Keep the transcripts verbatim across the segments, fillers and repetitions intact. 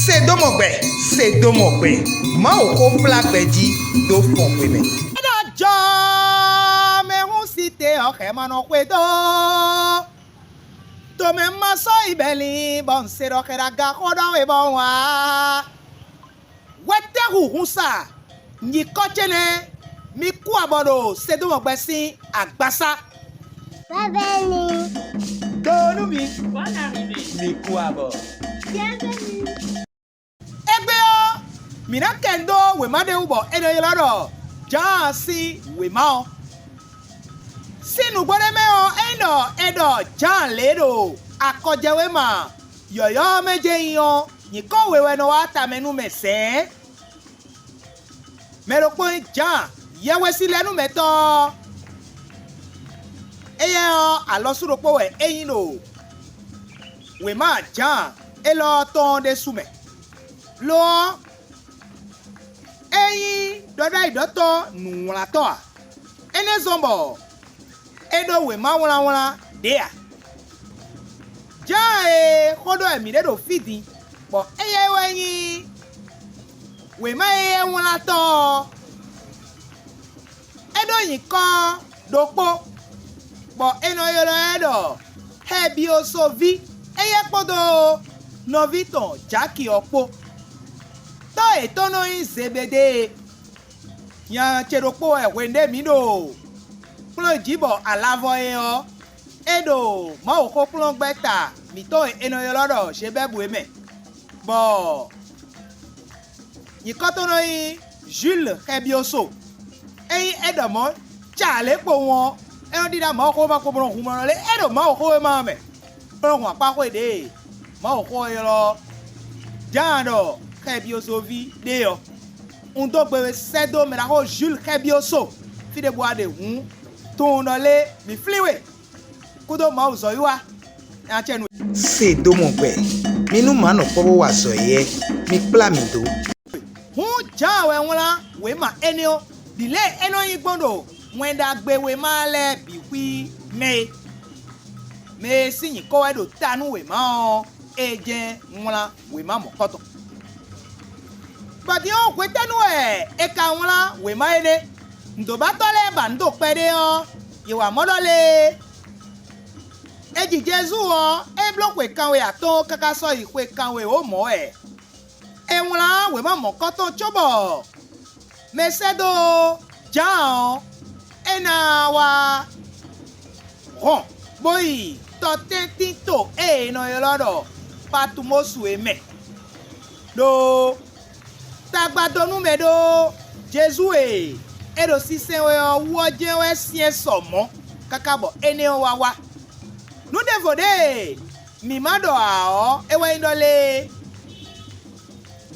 Se dó mɔ gbɛ, se dó mɔ gbɛ, Mawu xó kplá gbɛ jí dó fɔn xwe mɛ. É ɖɔ jɔ mɛ hún sí te ɔ́ xɛ ma nɔ xwedó. Tomɛ ma sɔ́ yi bɛlin bɔ un se ɖɔ xɛ ɖo aga xó ɖɔ we bɔ un wá. Hwetɛ́hun hun sa nyǐkɔ ce nɛ́, mi kú abɔ ɖo Sedómɔgbɛ sín agbasá. Bɛ́bɛ́ni. Donu mi. Bonne arrivée. Mi kú abɔ. Bienvenue. Égbé ɔ́, mǐ ná kɛ nu dó wěma ɖé wú bɔ è nɔ ylɔ́ ɖɔ Jǎan sín wěma ɔ́. Sín nǔgbó ɖé mɛ ɔ́, ényí ɖɔ è ɖɔ Jǎan lě ɖo akɔjɛwéma yɔ̌yɔ́ ɔ́ mɛ jɛ́n nyí ɔ́, nyǐkɔ we wɛ nɔ wá tamɛ nú mɛ zɛ̌ɛ́n. Mɛ ɖokpó nyí Jǎan, yɛhwesinlɛnúmɛtɔ́ ɔ́. Éyɛ́ ɔ́, alɔsú ɖokpó wɛ é nyí ɖo wěma Jǎan élɔ́ ɔ́ tɔn ɔ́ ɖésú mɛ. Lo ɔ́, é nyí ɖɔɖ'ayǐɖɔtɔ́ nǔwlátɔ́ ǎ; énɛ́ zɔ́n bɔ é ɖó wěma wlánwlán ɖě ǎ. Jǎan e xó ɖɔ wɛ mǐ ɖe ɖo fí din, bɔ éyɛ́ wɛ nyí wěma e é wlán tɔn ɔ́, é ɖó nyǐkɔ ɖokpó, bɔ è nɔ ylɔ́ ɛ ɖɔ Xɛbyosóví, éyɛ́ kpódó nɔví tɔn Jaki ɔ́ kpó. Tɔ́ yětɔn nɔ nyí Zebeɖée. Nya ce ɖokpó wɛ hwenu ɖé mǐ ɖo kplɔ́n jí bɔ alavɔ é ɔ́, é ɖo Mawuxókplɔ́ngbɛ́ta mǐtɔn e è nɔ ylɔ́ ɖɔ Zebɛ́bu é mɛ, bɔ nyǐkɔ tɔn nɔ nyí Júlu Xɛbyóso. Ényí é ɖɔ mɔ̌, ca lě kpowun ɔ́, é nɔ ɖíɖá Mawuxówéma kpo bó nɔ hun mɔ nɔ lé é ɖo Mawuxówéma ɔ́ mɛ, bó nɔ hun akpá xwé ɖě e Mawuxó ɔ́ ylɔ́ Jǎan ɖɔ Xɛbyóso ví ɖé ɔ́. Un dó gbe we sɛ́ dó mɛɖaxó Júlu Xɛbyóso fí ɖěbǔ a ɖe hǔn, tunwun ɖɔ lé mǐ flín we kúdó Mawu zɔ́ yí wá. Acɛnu. Se dó mɔ gbɛ, mi nú mǎ nɔ kpɔ́ bó wa azɔ̌ éyɛ́, mi kplá mǐ dó. Hǔn Jǎan wɛ wlán wěma énɛ́ ɔ́, ɖi lě e é nɔ nyí gbɔn ɖo Wɛn Ɖagbe wěma lɛ́ɛ bǐ xwí mɛ é. Mɛ e sín nyǐkɔ wɛ ɖo ta nú wěma ɔ́, é jɛ́n wlán wěma mɔ̌kɔtɔn. Bɔ din ɔ́, hwetɛ́nu wɛ è ka wlán wěma énɛ́? Nǔdóbátɔ́ lɛ́ɛ ba nǔ do kpɛɖé ɔ́, yě wǎ mɔ ɖɔ lé? È ji Jezu ɔ́, é bló xwe kanwe atɔ́ɔ́n káká sɔ́ yi xwe kanwe wǒ mɔ̌ wɛ. È wlán wěma mɔ̌kɔtɔn cóbɔ mɛ sɛ́ dó Jǎan ɔ́, é ná wá hɔn bó yi tɔtɛ́ntín to e è nɔ ylɔ́ ɖɔ Patumósu é mɛ, ɖó tagba dó nú mɛ ɖó Jezu e è ɖo sinsɛn wɛ ɔ́ wú ɔ́ jɛ́n wɛ syɛ́n sɔ mɔ̌ káká bɔ énɛ́ ɔ́ wá wá. Nǔ ɖěvo ɖě e mǐ ma ɖɔ ǎ ɔ́, é wɛ nyí ɖɔ lé?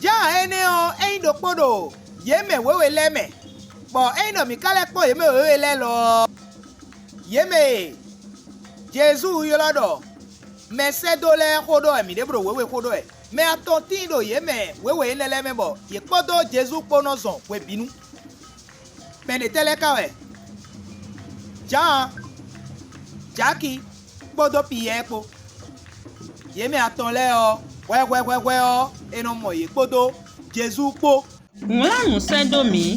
Jǎan énɛ́ ɔ́, é nyí ɖokpó ɖo yě mɛ wěwe lɛ́ɛ mɛ, bɔ ényí ɖɔ mǐ ka lɛ́ kpɔ́n yě mɛ wěwe lɛ́ɛ lɔ ɔ́, yě mɛ e Jezu ylɔ́ ɖɔ mɛsɛ́dó lɛ́ɛ xó ɖɔ wɛ mǐ ɖe bó ɖo wěwe xó ɖɔ wɛ. Mɛ atɔn tíin ɖo yě mɛ wěwe énɛ́ lɛ́ɛ mɛ bɔ yě kpódó Jezu kpó nɔ zɔn hwebǐnu. Mɛ ɖě tɛ́ lɛ́ɛ ka wɛ? Jǎan, Jaki kpódó Piyɛ́ɛ kpó. Yě mɛ atɔn lɛ́ɛ ɔ́, hwɛhwɛhwɛhwɛ ɔ́, è nɔ mɔ yě kpódó Jezu kpó. Wlán nǔ sɛ́ dó mǐ: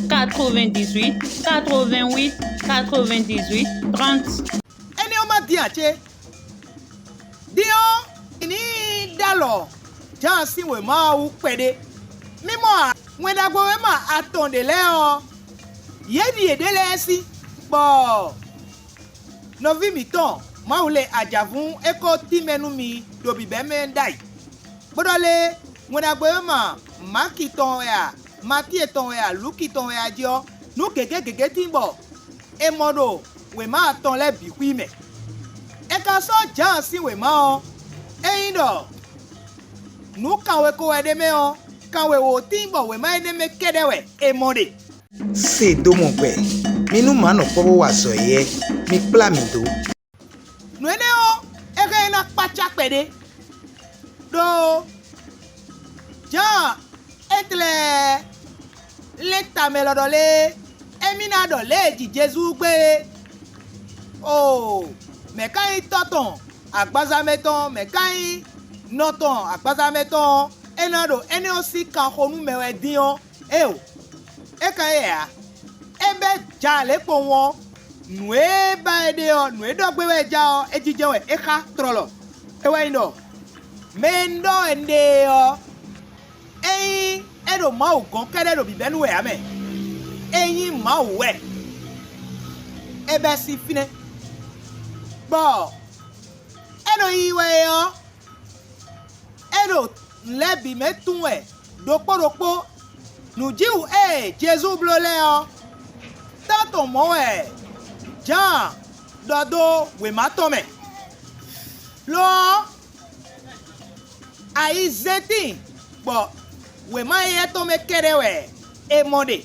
quatre-vingt-dix-huit, quatre-vingt-huit, quatre-vingt-dix-huit, trente. Énɛ́ ɔ́ ma dín ǎ cé? Din ɔ́, mǐ ní ɖó alɔ Jǎan sín wěma ɔ́ wú kpɛɖé. Mi mɔ a? Wɛn Ɖagbe wěma atɔn ɖě lɛ́ɛ ɔ́, yě ɖi yěɖée lɛ́ɛ sí, bɔ nɔví mǐtɔn Mawu le ajǎvún é ko tínmɛ nú mi ɖo bǐbɛ́mɛ ɖ'ayǐ, bó ɖɔ lé Wɛn Ɖagbe wěma Maki tɔn wɛ a, Matíe tɔn wɛ a, Luki tɔn wɛ a jí ɔ́, nǔ gěgé gěgé tíin bɔ è mɔ ɖo wěma atɔn lɛ́ɛ bǐ xwí mɛ. È ka sɔ́ Jǎan sín wěma ɔ́, ényí ɖɔ nǔ kanwe ko wɛ ɖ'é mɛ ɔ́, kanwe wǒ tíin bɔ wěma énɛ́ mɛ kɛ́ɖɛ́ wɛ è mɔ ɖe. Se dó mɔ gbɛ, mi nú mǎ nɔ kpɔ́ bó wa azɔ̌ éyɛ́, mi kplá mǐ dó. Nǔ énɛ́ ɔ́, é hɛn ná kpácá kpɛɖé, ɖó Jǎan é tlɛ lɛ́ tamɛ lɔ ɖɔ lé émí ná ɖɔ lě e ji Jezu gbé é. Oo, mɛ̌ ka nyí tɔ́ tɔn agbaza mɛ tɔn, mɛ̌ ka nyí nɔ tɔn agbaza mɛ tɔn ɔ́, é ná ɖo énɛ́ ɔ́ sín kan xo nú mɛ wɛ dín ɔ́, éeǒ, é ka nyí ǎ. É bɛ́ ja lě kpowun ɔ́, nǔ e ba wɛ é ɖe ɔ́, nǔ e ɖɔ gbé wɛ é ja ɔ́, é jínjɔ́n wɛ é xá tlɔlɔ. É wɛ nyí ɖɔ: Mɛ e un ɖɔ wɛ un ɖe é ɔ́, ényí é ɖo Mawu gɔ́n kɛ́ɖɛ́ ɖo bǐbɛ́ nú wɛ ǎ mɛ; é nyí Mawu wɛ, é bɛ́ sín fínɛ́, bɔ é ɖo yiyi wɛ é ɔ́, é ɖo nǔ lɛ́ɛ bǐ mɛ tunwun wɛ ɖokpó ɖokpó. Nǔjíwǔ e Jezu bló lɛ́ɛ ɔ́, tán tɔn mɔ̌ wɛ Jǎan ɖɔ dó wěma tɔn mɛ. Lo ɔ́, ayizɛ́ntín bɔ wěma éyɛ́ tɔn mɛ kɛ́ɖɛ́ wɛ è mɔ ɖe,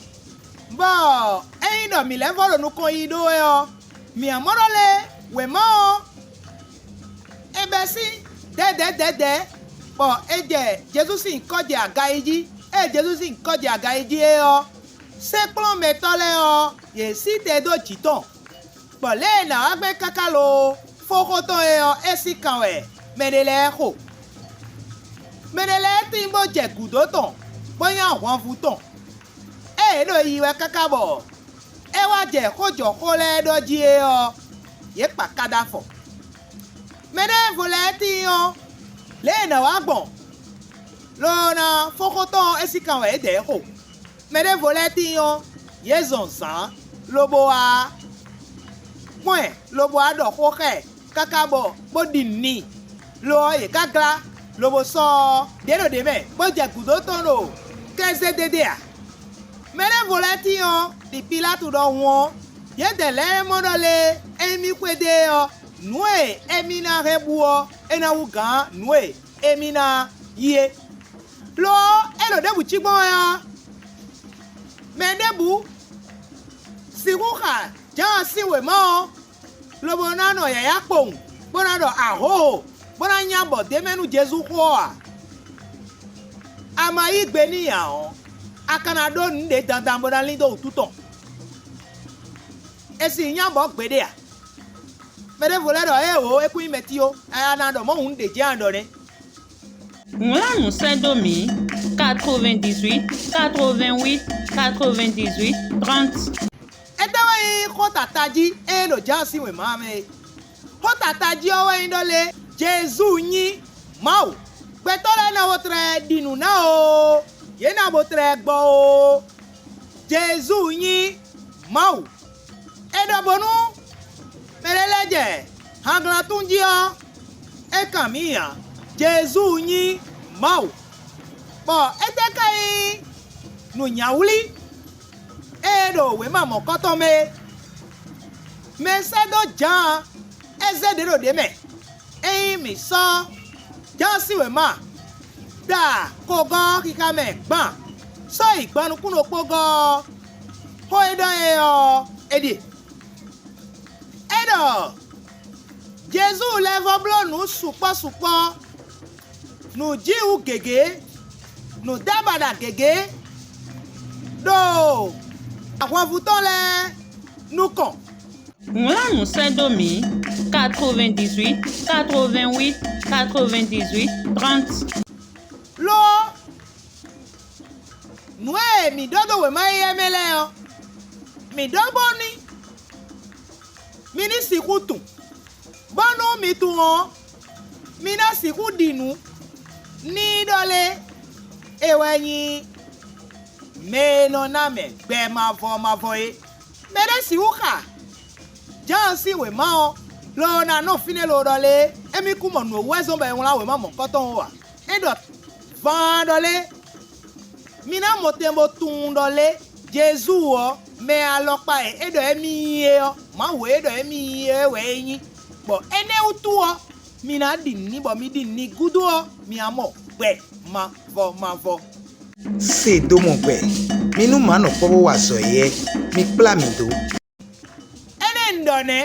bɔ ényí ɖɔ mǐ lɛ́ vɔ ɖo nukɔn yiyi ɖó wɛ ɔ́, mǐ ǎ mɔ ɖɔ lé wěma ɔ́ é bɛ́ sín dɛ̌dɛ̌dɛ̌dɛ̌, bɔ é jɛ Jezu sín nyǐkɔ jɛ aga yi jí. Ée Jezu sín nyǐkɔ jɛ aga yi jí é ɔ́, sɛ́nkplɔ́nmɛtɔ́ lɛ́ɛ ɔ́, yě sí te dó jǐ tɔn, bɔ lě e è nǎ wá gbɛn káká loo fó xó tɔn é ɔ́, é sín kan wɛ mɛɖé lɛ́ɛ xo. Mɛɖé lɛ́ɛ tíin bó jɛ gǔdo tɔn, bó nya ahwanvú tɔn. Ée yě ɖo yiyi wɛ káká bɔ é wá jɛ xójɔxó lɛ́ɛ ɖɔ jí é ɔ́, yě kpa ká dó afɔ. Mɛ ɖěvo lɛ́ɛ tíin ɔ́, lě e è nǎ wá gbɔn lo ɔ́ ná fó xó tɔn ɔ́, é sín kan wɛ é dɛ xo. Mɛ ɖěvo lɛ́ɛ tíin ɔ́, yě zɔn zǎn, lobo wá kpɔ́n ɛ, lobo wá ɖɔ xó xá ɛ káká bɔ bó ɖi nǔ n'i. Lo ɔ́, yě ká glá, lobo sɔ́ ɔ́, ɖě ɖo ɖě mɛ, bó jɛ gǔdo tɔn ɖo kɛ́zédédé ǎ. Mɛ ɖěvo lɛ́ɛ tíin ɔ́, ɖi Pilátu ɖɔhun ɔ́, yědɛɛ lɛ́ɛ mɔ ɖɔ lé émí xwedó e ɔ́, nǔ e émí ná hɛn bú ɔ́, é ná hú gǎn nǔ e émí ná yí é. Lo ɔ́, é ɖo ɖěbǔ cí gbɔn wɛ ɔ́, mɛ ɖěbǔ sixú xa Jǎan sín wěma ɔ́, lobo ná nɔ yǎyá kpowun, bó ná ɖɔ ahǒho, bó ná nya bɔ d'é mɛ nú Jezu xó ɔ́ ǎ. A ma yí gbe n'i ǎ ɔ́, a ka ná ɖó nǔɖé dandan bó ná lín dó wǔtu tɔn. È sixú nya bɔ gbeɖé ǎ. Mɛ ɖěvo lɛ́ɛ ɖɔ éeǒ, é kún nyí mɛtí ó, a ya ná ɖɔ mɔ̌ hǔn nǔɖé jɛ́n a ɖɔ nɛ́. Wlán nǔ sɛ́ dó mǐ: quatre-vingt-dix-huit, quatre-vingt-huit, quatre-vingt-dix-huit, trente. Étɛ́ wɛ nyí xó tata jí e ɖo Jǎan sín wěma ɔ́ mɛ é? Xó tata jí ɔ́ wɛ nyí ɖɔ lé: Jezu nyí Mawu. Gbɛtɔ́ lɛ́ɛ ná bo tlɛ ɖi nǔ ná oo, yě ná bo tlɛ gbɔ oo. Jezu nyí Mawu. È ɖɔ bónú mɛ ɖé lɛ́ɛ jɛ hanglantún jí ɔ́, é kan mǐ ǎ. Jezu nyí Mawu, bɔ étɛ́ ka nyí nǔnyawlí e ɖo wěma mɔ̌kɔtɔn mɛ é? Mɛ e sɛ́ dó Jǎan é zé ɖě ɖo ɖě mɛ. Ényí mǐ sɔ́ Jǎan sín wěma da kogɔ́ ɔ́ xixa mɛ gban sɔ́ yi gban nukún ɖokpógɔ́ ɔ́, xó e ɖɔ é ɔ́, é ɖíe: é ɖɔ Jezu lɛ́ vɔ́ bló nǔ sukpɔ́ sukpɔ́, nǔjíwǔ gěgé, nǔdábaɖa gěgé ɖo ahwanvú tɔn lɛ́ɛ nukɔn. Wlán nǔ sɛ́ dó mǐ: quatre-vingt-dix-huit, quatre-vingt-huit, quatre-vingt-dix-huit, trente. Lo ɔ́, nǔ e mǐ ɖɔ dó wěma éyɛ́ mɛ lɛ́ɛ ɔ́, mǐ ɖɔ bónú mi ní sixú tunwun, bónú mi tunwun ɔ́, mi ná sixú ɖi nǔ n'i ɖɔ lé: é wɛ nyí mɛ e nɔ ná mɛ gbɛ mavɔ mavɔ é. Mɛ ɖé sixú xa Jǎan sín wěma ɔ́, lo ɔ́ ná nɔ fínɛ́ lo ɖɔ lé: émí kún mɔ nǔ e wú wɛ zɔ́n bɔ è wlán wěma mɔ̌kɔtɔn ó ǎ. É ɖɔ vaan ɖɔ lé: mi ná mɔ tɛn bo tunwun ɖɔ lé: Jezu ɔ́, mɛ alɔkpa e é ɖɔ émí nyí é ɔ́, Mawu e é ɖɔ émí nyí é wɛ é nyí, bɔ énɛ́ wútu ɔ́, mi ná ɖi nǔ n'i, bɔ mi ɖi nǔ n'i gúdo ɔ́, mi ná mɔ gbɛ mavɔ mavɔ. Se dó mɔ gbɛ, mi nú mǎ nɔ kpɔ́ bó wa azɔ̌ é, mi kplá mǐ dó. Énɛ́ un ɖɔ nɛ́: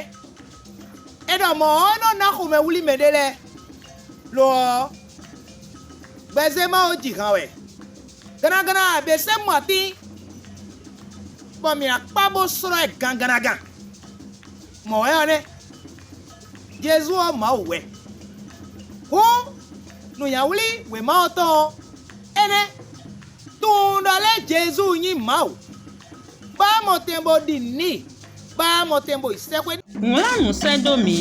è ɖɔ mɔ̌ ɔ́ nɔ ná xomɛwlí mɛɖé lɛ́ɛ. Lo ɔ́, gbɛzé Mawu ji han wɛ. Gannagana abě sɛ́ mɔ atín, bɔ mǐ ná kpá bó slɔ́ ɛ ganganagan. Mɔ̌ wɛ ɔ́ nɛ́: Jezu ɔ́ Mawu wɛ. Hǔn nǔnyawlí wěma ɔ́ tɔn ɔ́, Jezu nyí Mawu. Bá mɔ tɛn bó ɖi n'i, bá mɔ tɛn bó yi sɛxwé. Wlán nǔ sɛ́ dó mǐ: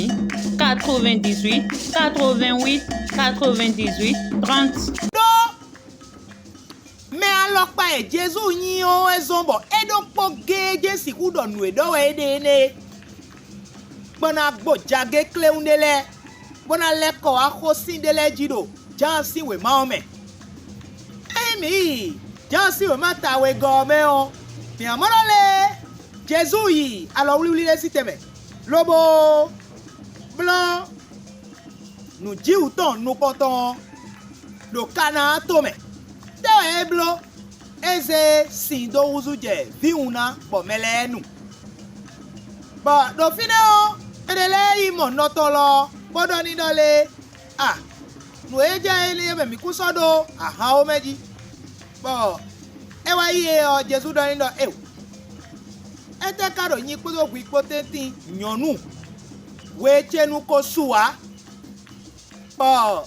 quatre-vingt-dix-huit, quatre-vingt-huit, quatre-vingt-dix-huit, trente. Ɖó mɛ alɔkpa e Jezu nyí ɔ́ wɛ zɔ́n bɔ é ɖokpó géé jɛ́n sixú ɖɔ nǔ e ɖɔ wɛ é ɖe énɛ́ é. Gbɔn ná gbo jagě kléwún ɖé lɛ́ɛ, bó ná lɛ́ kɔ wá xó sín ɖé lɛ́ɛ jí ɖo Jǎan sín wěma ɔ́ mɛ. Ényí mǐ yi Jǎan sín wěma ta wegɔ́ ɔ́ mɛ ɔ́, mǐ ná mɔ ɖɔ lé Jezu yi alɔwlíwlí ɖé sín tɛnmɛ, lobo blɔ́ nǔjíwǔ tɔn nukɔntɔn ɔ́, ɖo Kanaa to mɛ. Tɛ́ wɛ é bló? É zé sin dó húzú jɛ vǐwun ná bɔ mɛ lɛ́ɛ nu. Bɔ ɖo fínɛ́ ɔ́, mɛɖé lɛ́ɛ yi mɔ nɔ tɔn lɔ ɔ́, bó ɖɔ n'i ɖɔ lé: “A, nǔ e jɛ énɛ́ mɛ mǐ kún sɔ́ ɖó ahan ó mɛ jí.” Bɔ é wá yi é ɔ́, Jezu ɖɔ n'i ɖɔ: “Éeǒ, étɛ́ ka ɖo nyi kpódó hwi kpó tɛ́ntin nyɔ̌nu? Hwe ce nu ko su ǎ.” Bɔ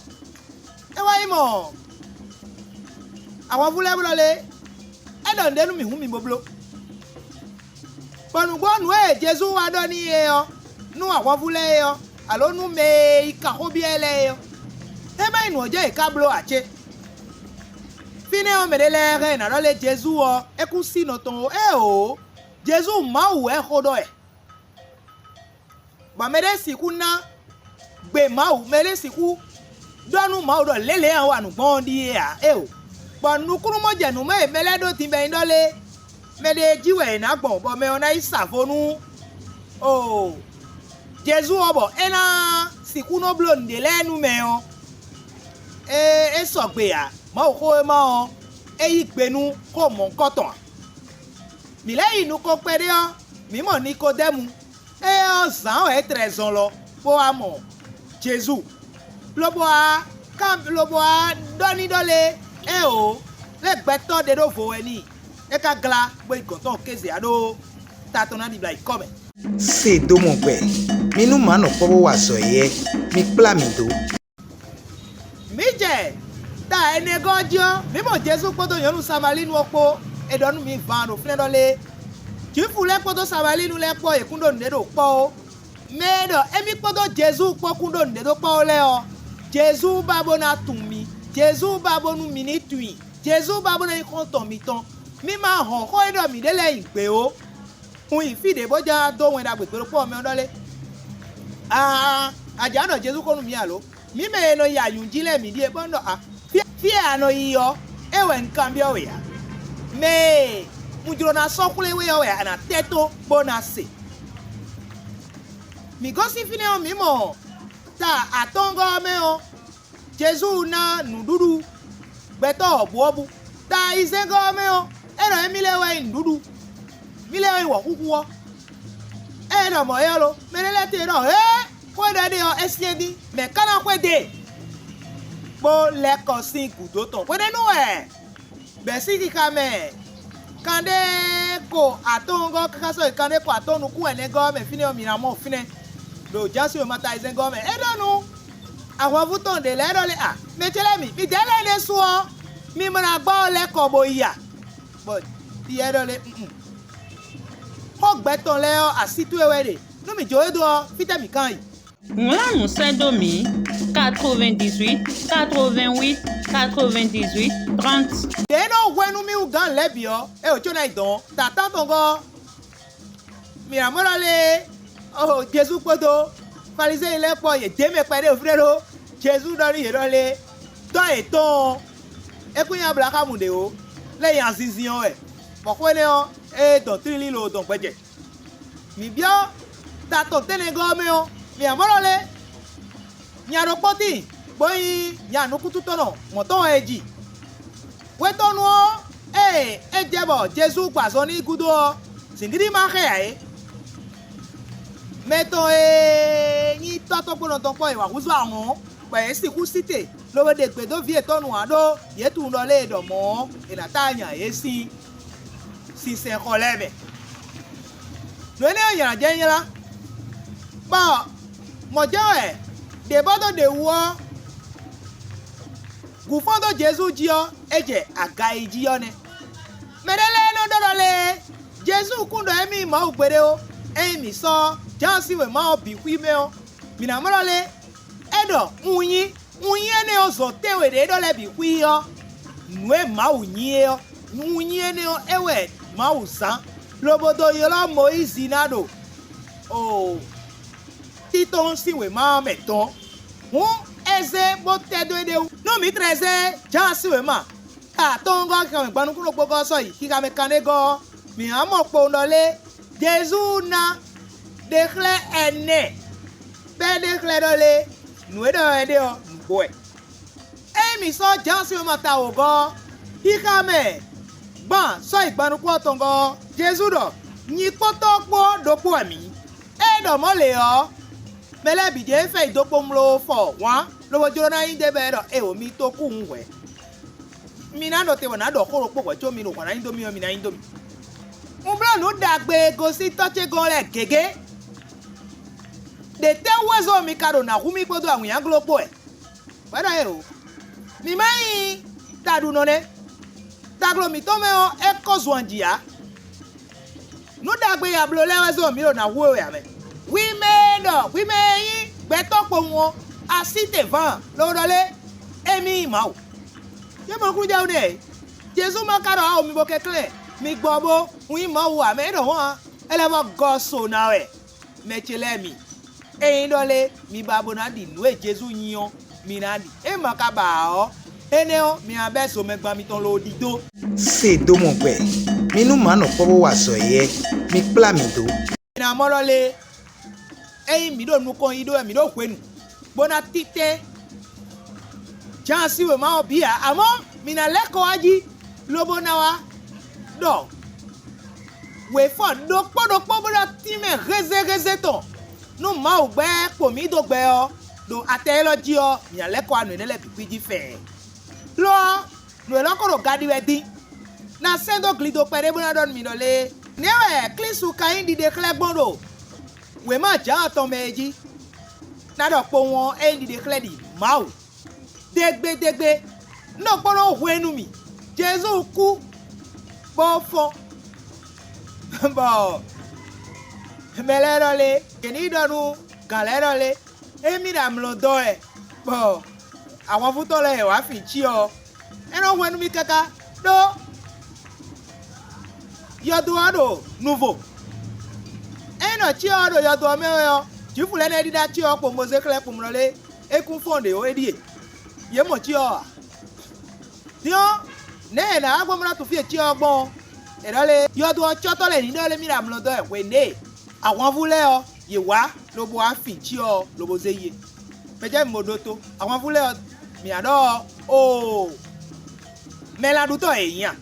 é wá yi mɔ ahwanvú lɛ́ɛ bló lé, é ɖɔ nǔɖé nú mǐ hǔn mǐ bo bló. Bɔ nǔgbó nǔ e Jezu wá ɖɔ n'i é ɔ́, nú ahwanvú lɛ́ɛ é ɔ́, alǒ nú mɛ e yi kan xó byɔ́ ɛ lɛ́ɛ é ɔ́, é má nyí nǔ ɔ́ jɛ́n yě ká bló ǎ cé? Fínɛ́ ɔ́, mɛɖé lɛ́ɛ hɛn è nǎ ɖɔ lé Jezu ɔ́, é kún sí nɔ tɔn ó. Éeǒ, Jezu Mawu wɛ xó ɖɔ wɛ. Bɔ mɛ ɖé sixú ná gbe Mawu, mɛ ɖé sixú ɖɔ nú Mawu ɖɔ lě lě e a wa nǔ gbɔn ɔ́ ɖíe ǎ, éeǒ. Bɔ nukúnnú mɔ jɛ nǔ mɛ e mɛ lɛ́ɛ ɖó din bɔ é nyí ɖɔ lé, mɛ ɖé jí wɛ è nǎ gbɔn, bɔ mɛ ɔ́ ná yí sa vo nú o Jezu ɔ́, bɔ é ná sixú nɔ bló nǔɖé lɛ́ɛ nú mɛ ɔ́, é é sɔgbe ǎ. Mawuxówéma ɔ́, é yí gbe nú xó mɔ̌hunkɔtɔn ǎ. Mǐ lɛ́ yi nukɔn kpɛɖé ɔ́, mǐ mɔ Nikodɛ́mu. Éyɛ́ ɔ́, zǎn wɛ é tlɛ zɔn lɔ, bó wá mɔ Jezu, lobo wá kan lobo wá ɖɔ n'i ɖɔ lé: “Éeǒ, lě gbɛtɔ́ ɖe ɖó vo wɛ n'i; é ka glá, bó yi gɔ̌n tɔn kéze ǎ ɖó ta tɔn ná ɖibla yi kɔ́ mɛ.” Se dó mɔ gbɛ, mi nú mǎ nɔ kpɔ́ bó wa azɔ̌ éyɛ́, mi kplá mǐ dó. Mǐ jɛ ta ɛnɛgɔ́ ɔ́ jí ɔ́, mǐ mɔ Jezu kpódó nyɔ̌nu Samalíinu ɔ́ kpó; è ɖɔ nú mǐ van ɖo fínɛ́ ɖɔ lé: Jwifu lɛ́ɛ kpódó Samalíinu lɛ́ɛ kpó ɔ́, yě kún ɖó nǔɖé ɖo kpɔ́ ó. Mɛ e ɖɔ émí kpódó Jezu kpó kún ɖó nǔɖé ɖó kpɔ́ ó lɛ́ɛ ɔ́, Jezu ba bó ná tunwun mi; Jezu ba bónú mi ní tunwun i; Jezu ba bó ná nyí xɔ́ntɔn mitɔn. Mi ma hɔn xó e ɖɔ mǐ ɖe lɛ́ɛ nyi gbě ó. Un yi fí ɖě bó jlá dó Wɛn Ɖagbe gbe ɖokpó ɔ́ mɛ ɔ́ ɖɔ lé: “Aa, a jǎ ɖɔ Jezu xó nú mǐ alo? Mǐ mɛ e nɔ yi anyǔ jí lɛ́ɛ mǐ ɖíe, bó nɔ́ ɖɔ a, fí fí e a nɔ yi ɔ́, é wɛ un kanbyɔ́ we ǎ. Mɛ e un jló ná sɔ́ xwlé we ɔ́ wɛ a nǎ tɛ́ tó bó ná se.” Mǐ gosín fínɛ́ ɔ́, mǐ mɔ ta atɔ́ɔ́ngɔ́ ɔ́ mɛ ɔ́, Jezu ná nǔɖuɖu gbɛtɔ́ wɔ̌buwɔ́bú. Ta ayizɛ́ngɔ́ ɔ́ mɛ ɔ́, é ɖɔ émí lɛ́ɛ wɛ nyí nǔɖuɖu; mí lɛ́ɛ wɛ nyí wɔ̌xúxú ɔ́. Ée é ɖɔ mɔ̌ é ɔ́ lo, mɛ énɛ́ lɛ́ɛ tíin ɖɔ: “Hě! Xó e ɖɔ é ɖe ɔ́, é syɛ́n dín; mɛ̌ ka ná xwedó e?” Bó lɛ́ kɔ sín gǔdo tɔn. Hwenɛ́nu wɛ bɛ̌ sín xixa mɛ kanɖé ko atɔ́ɔ́ngɔ́ káká sɔ́ yi kanɖé ko atɔ́ɔ́n nukún ɛnɛgɔ́ ɔ́ mɛ fínɛ́ ɔ́, mǐ ná mɔ fínɛ́, ɖo Jǎan sín wěma ta ayizɛ́ngɔ́ ɔ́ mɛ. É ɖɔ nú ahwanvú tɔn ɖě lɛ́ɛ ɖɔ lé: “A, mɛ ce lɛ́ɛ mi, midɛɛ lɛ́ɛ ɖésú ɔ́, mi ma ná gbɔ lɛ́ kɔ bo yi a?” Bɔ Piyɛ́ɛ ɖɔ lé: “Un un, xó gbɛ tɔn lɛ́ɛ ɔ́, así towe wɛ ɖe; nú mǐ jó we dó ɔ́, fítɛ́ mǐ kán yi?” Wlán nǔ sɛ́ dó mǐ: quatre-vingt-dix-huit, quatre-vingt-huit, quatre-vingt-dix-huit, trente. Đě e nɔ hwɛ nú mì wú gǎn lɛ̌ bǐ ɔ́, é wǒ có ná yi dɔ̌n. Tatán tɔn gɔ́ ɔ́, mǐ ná mɔ ɖɔ lé, Jezu kpódó Falizyɛn lɛ́ɛ kpó ɔ́, yě dó mɛ kpɛɖé fínɛ́ ɖó Jezu ɖɔ nú yě ɖɔ lé: “Tɔ́ yětɔn ɔ́, é kún nyí Ablaxámu ɖě ó, lɛ́ nyi azinzin ɔ́ wɛ, bɔ xó énɛ́ ɔ́, é dɔn tlílí lo dɔn gbɛjɛ.” Mǐ byɔ́ ta tɔn tɛ́nnɛgɔ́ ɔ́ mɛ ɔ́, mǐ ná mɔ ɖɔ lé, nya ɖokpó tíin, bó nyí nya nukúntíntɔ́nnɔ mɔ̌ tɔn wɛ è ji. Hwetɔ́nu ɔ́, ée é jɛ bɔ Jezu gbɔ azɔn n'i gúdo ɔ́, zǐngídi ma xɛ ǎ é. Mɛ tɔn e nyí tɔ́ tɔn kpó nɔ tɔn kpɔ́ e wǎ húzú ahɔ̌n, bɔ yě sixú sí te, lobo ɖe gbe dó vǐ yětɔn nu ǎ, ɖó yě tunwun ɖɔ lě e è ɖɔ mɔ̌ ɔ́, è nǎ táá nya yě sín sinsɛnxɔ lɛ́ɛ mɛ. Nǔ énɛ́ ɔ́ nylá jɛ́n nylá, bɔ mɔ̌ jɛ́n wɛ ɖě bɔ dó ɖě wú ɔ́, gǔ fɔ́n dó Jezu jí ɔ́, é jɛ aga e jí ɔ́ nɛ́. Mɛɖé lɛ́ɛ nɔ ɖɔ ɖɔ lé, Jezu kún ɖɔ émí nyí Mawu gbeɖé ó. Ényí mǐ sɔ́ Jǎan sín wěma ɔ́ bǐ xwí mɛ ɔ́, mǐ ná mɔ ɖɔ lé, é ɖɔ un nyí, un nyí énɛ́ ɔ́ zɔn tɛ́nwe ɖě é ɖɔ lɛ́ɛ bǐ xwí ɔ́, nǔ e Mawu nyí é ɔ́, un nyí énɛ́ ɔ́, é wɛ Mawu zán, lobo dó ylɔ́ Mɔyízi ná ɖo oo títɔn sín wěma ɔ́ mɛ dɔn. Hǔn é zé bó tɛ́ dó éɖée wú. Nú mǐ tlɛ zé Jǎan sín wěma atɔ́ɔ́ngɔ́ ɔ́ kanwekɔ́ nukúnnú gɔ́ ɔ́ sɔ́ yi xixa mɛ kanɖé gɔ́ ɔ́, mǐ ná mɔ kpowun ɖɔ lé, Jezu ná ɖe xlɛ́ ɛnɛ, bɔ é ɖe xlɛ́ ɖɔ lé, nǔ e ɖɔ wɛ é ɖe ɔ́, nǔgbó wɛ. Ényí mǐ sɔ́ Jǎan sín wěma ta wǒgɔ́ ɔ́, xixa mɛ gban sɔ́ yi gban nukún ɔ́ tɔn gɔ́ ɔ́, Jezu ɖɔ: "Nyikpɔ́ntɔ́ kpó ɔ́ ɖokpó wɛ mǐ." Ée ɖɔ mɔ̌ lě ɔ́, mɛ lɛ́ɛ bǐ jɛ́n fɛ yi dó kpowun mló fɔ hwǎn, lobo jló ná nyí ɖě bɔ é ɖɔ: "Éeǒ, mi tó kú hǔn hwɛ̌. Mi ná ɖɔ te bɔ nǎ ɖɔ xó ɖokpó hwɛ̌ có mi ɖo hwǎn ná nyi dó mì ɔ́, mi ná nyi dó mì." Un bló nǔ ɖagbe e gosín tɔ́ ce gɔ́n lɛ́ɛ gěgé. Đětɛ́ wú wɛ zɔ́ mi ka ɖo nǎ hu mì kpódó awǐnnyaglo kpó wɛ? Hwɛ ɖɔ éeǒ, mǐ ma nyí taɖunɔ nɛ́. Taglo mǐtɔn mɛ ɔ́, é kɔ zun aji ǎ. Nǔ ɖagbe e a bló lɛ́ɛ wɛ zɔ́n mǐ ɖo nǎ hu we wɛ ǎ mɛ. Hwi mɛ e ɖɔ hwi mɛ e nyí gbɛtɔ́ kpowun ɔ́, a sí te vǎn, lobo ɖɔ lé, émí nyí Mawu. Yě mɔ nukúnnú jɛ wú nɛ́ ǎ. Jezu ma ka ɖɔ awo mi bo kɛnklɛ́n mi gbɔ bó un nyí Mawu ǎ mɛ, é ɖɔ hɔ́n ǎ. É lɛ́ vɔ́ gɔ́ so ná wɛ. Mɛ ce lɛ́ɛ mi, ényí ɖɔ lé mi ba bó ná ɖi nǔ e Jezu nyi ɔ́, mi ná ɖi. É ma ka ba ǎ ɔ́, énɛ́ ɔ́, mi ná bɛ́ zomɛgban mitɔn loo ɖidó. Se dó mɔ gbɛ, mi nú mǎ nɔ kpɔ́ bó wa azɔ̌ éyɛ́, mi kplá mǐ dó. Mi ná mɔ ɖɔ lé, ényí mǐ ɖo nukɔn yi ɖó wɛ mǐ ɖo hwenu, bó ná títɛ́n Jǎan sín wěma ɔ́ bǐ ǎ, amɔ̌ mǐ ná lɛ́ kɔ wá jí, lobo ná wá ɖɔ wěfɔ ɖokpó ɖokpó bó ɖɔ tínmɛ hézéhézé tɔn, nú Mawu gbɛ́ kpo mǐ dó gbɛ ɔ́, ɖo atɛ élɔ́ jí ɔ́, mǐ ná lɛ́ kɔ wá nǔ énɛ́ lɛ́ɛ bǐ kwíji fɛɛ. Lo ɔ́, nǔ élɔ́ ko ɖo ga ɖi wɛ dín. Ná sɛ́n dó glido kpɛɖé bó ná ɖɔ nú mi ɖɔ lé, nɛ̌ wɛ Klísu ka nyí ɖiɖe xlɛ́ gbɔn ɖo wěma Jǎan tɔn mɛ é jí? Ná ɖɔ kpowun ɔ́, é nyí ɖiɖe xlɛ́ ɖi Mawu. Dégbédégbé, un ɖo kpɔ́ nɔ hwenu mì. Jezu kú, bó fɔ́n, bɔ mɛ lɛ́ɛ ɖɔ lé, yě ní ɖɔ nú gǎn lɛ́ɛ ɖɔ lé, émí ɖo amlɔ dɔ́ wɛ, bɔ ahwanvú tɔn lɛ́ɛ yě wá fin cyɔ ɔ́, é nɔ hwɛ́n nú mì káká, ɖó yɔdo ɔ́ ɖo nuvo. Ényí nɔ cyɔ ɔ́ ɖo yɔdo ɔ́ mɛ wɛ ɔ́, Jwifu lɛ́ɛ nɛ́ ɖíɖá cyɔ ɔ́ kpowun bó zé xlɛ́ kpowun ɖɔ lé, é kún fɔ́n ɖě ó, é ɖíe. Yě mɔ cyɔ ɔ́ ǎ. Din ɔ́, nɛ̌ è nǎ wá gbɔn bó ná tunwun fí e cyɔ ɔ́ gbɔn ɔ́? È ɖɔ lé, yɔdo ɔ́ cɔ́tɔ́ lɛ́ɛ ní ɖɔ lé mì ɖo amlɔ dɔ́ wɛ hwenu ɖě e ahwanvú lɛ́ɛ ɔ́, yě wá lobo wá fin cyɔ ɔ́ lobo zé yi é. Mɛ jɛ́n mi bo ɖótó. Ahwanvú lɛ́ɛ ɔ́, mǐ ná ɖɔ ɔ́, oo, mɛ laɖutɔ́ yě nyí a?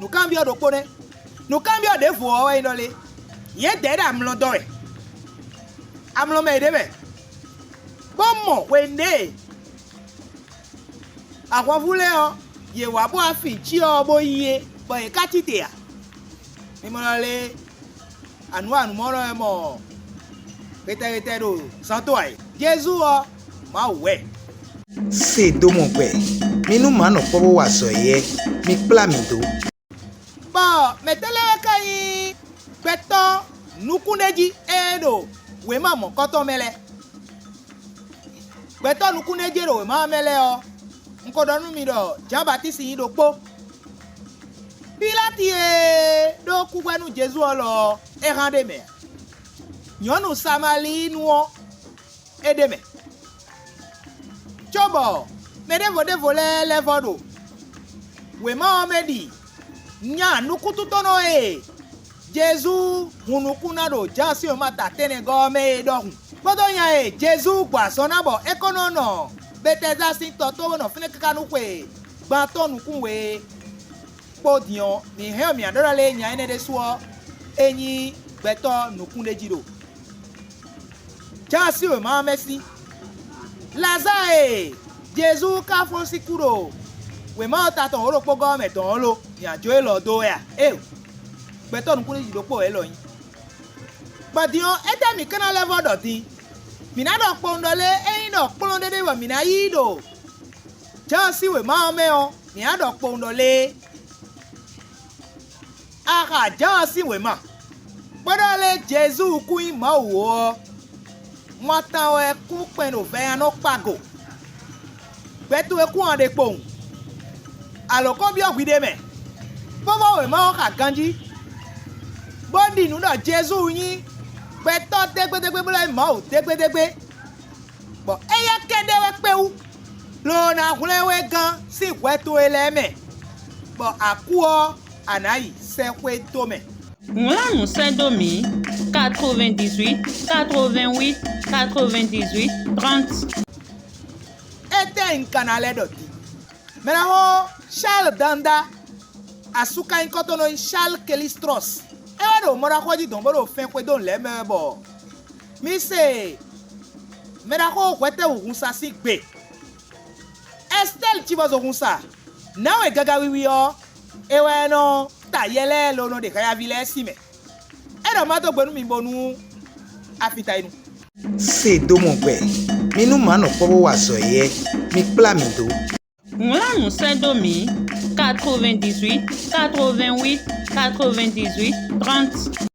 Nǔkanbyɔ́ ɖokpó nɛ́. Nǔkanbyɔ́ ɖěvo ɔ́ wɛ nyí ɖɔ lé, yědɛɛ ɖo amlɔ dɔ́ wɛ, amlɔ mɛ yě ɖe mɛ, bó mɔ hwenu ɖě e ahwanvú lɛ́ɛ ɔ́, yě wá bó wá fin cyɔ ɔ́ bó yí é, bɔ yě ká cí te ǎ. Mi mɔ ɖɔ lé, anǔ anǔmɔ́nɔ wɛ mɔ ɣetɛ́ ɣetɛ́ ɖo zán tó ǎ é. Jezu ɔ́, Mawu wɛ. Se dó mɔ gbɛ, mi nú mǎ nɔ kpɔ́ bó wa azɔ̌ éyɛ́, mi kplá mǐ dó. Bɔ mɛ̌tɛ́ lɛ́ɛ wɛ ka nyí gbɛtɔ́ nukúnɖéjí e ɖo wěma mɔ̌kɔtɔn mɛ lɛ́ɛ? Gbɛtɔ́ nukúnɖéjí e ɖo wěma ɔ́ mɛ lɛ́ɛ ɔ́, un ko ɖɔ nú mi ɖɔ Jǎan Batísi nyí ɖokpó. Piláti e ɖó kúhwɛ nú Jezu ɔ́ lɔ ɔ́, é hán ɖ'é mɛ ǎ. Nyɔ̌nu Samalíinu ɔ́, é ɖ'é mɛ. Cóbɔ mɛ ɖěvo ɖěvo lɛ́ɛ lɛ́ vɔ́ ɖo wěma ɔ́ mɛ ɖi nya nukúntíntɔ́nnɔ e Jezu hun nukún ná ɖo Jǎan sín wěma ta tɛ́nnɛgɔ́ ɔ́ mɛ é ɖɔhun, kpódó nya e Jezu gbɔ azɔn ná bɔ é kɔn nɔ nɔ Betɛzda sín tɔ tó bó nɔ fínɛ́ káká nú xwe gban atɔ́ɔ́n nukún we é kpó din ɔ́, mǐ hɛn ɔ́, mǐ ná ɖɔ ɖɔ lé nya énɛ́ ɖésú ɔ́, é nyí gbɛtɔ́ nukúnɖéjí ɖo. Jǎan sín wěma ɔ́ mɛ sín. Lazáa e Jezu ka fɔ́n sín kú ɖo wěma ɔ́ ta tɔn wǒ ɖokpó gɔ́ ɔ́ mɛ dɔn ɔ́ lo, mǐ ná jó élɔ́ dó wɛ a? Éeǒ, gbɛtɔ́ nukúnɖéjí ɖokpó wɛ élɔ́ nyí. Bɔ din ɔ́, étɛ́ mǐ ka ná lɛ́ vɔ́ ɖɔ din? Mǐ ná ɖɔ kpowun ɖɔ lé, ényí ɖɔ kplɔ́n ɖé ɖé bɔ mǐ ná yí ɖo Jǎan sín wěma ɔ́ mɛ ɔ́, mǐ ná ɖɔ kpowun ɖɔ lé? Axa Jǎan sín wěma, bó ɖɔ lé Jezu kún nyí Mawu ó ɔ́, watan wɛ kún kpɛn ɖo vɛnyanɔ kpago. Gbɛ towe kún ǎ ɖe kpowun. Alǒ kɔn byɔ́ hwi ɖ'é mɛ, bó vɔ́ wěma ɔ́ xa ganjí, bó ɖi nǔ ɖɔ Jezu nyí gbɛtɔ́ dégbédégbé bó lɛ́ nyí Mawu dégbédégbé, bɔ éyɛ́ kɛ́ɖɛ́ wɛ kpé wú, loo ná hwlɛ́n we gán sín hwɛ towe lɛ́ɛ mɛ, bɔ a kú ɔ́, a nǎ yi sɛ́xwé dó mɛ. Wlán nǔ sɛ́ dó mǐ: quatre-vingt-dix-huit, quatre-vingt-huit, quatre-vingt-dix-huit, trente. Étɛ́ un ka ná lɛ́ ɖɔ din? Mɛɖaxó Charles Danda, asúkanyíkɔ tɔn nɔ nyí Charles Kelistrɔs. É wɛ ɖo mɔɖaxó jí dɔn bó ɖo fɛn xwedó lɛ̌ mɛ wɛ bɔ mi se mɛɖaxó hwɛtɛ́wǔ hunsa sín gbe. Ɛstɛ́li cí bɔ zo hunsa. Nǎwe gaga wiwi ɔ́, é wɛ nɔ ta yɛ lɛ́ɛ lo nɔ ɖe hɛyaví lɛ́ɛ sín mɛ. É ɖɔ má dó gbe nú mi bónú a fi ta yi nu. Se dó mɔ gbɛ, mi nú mǎ nɔ kpɔ́ bó wa azɔ̌ éyɛ́, mi kplá mǐ dó. Wlán nǔ sɛ́ dó mǐ: quatre-vingt-dix-huit, quatre-vingt-huit, quatre-vingt-dix-huit, trente.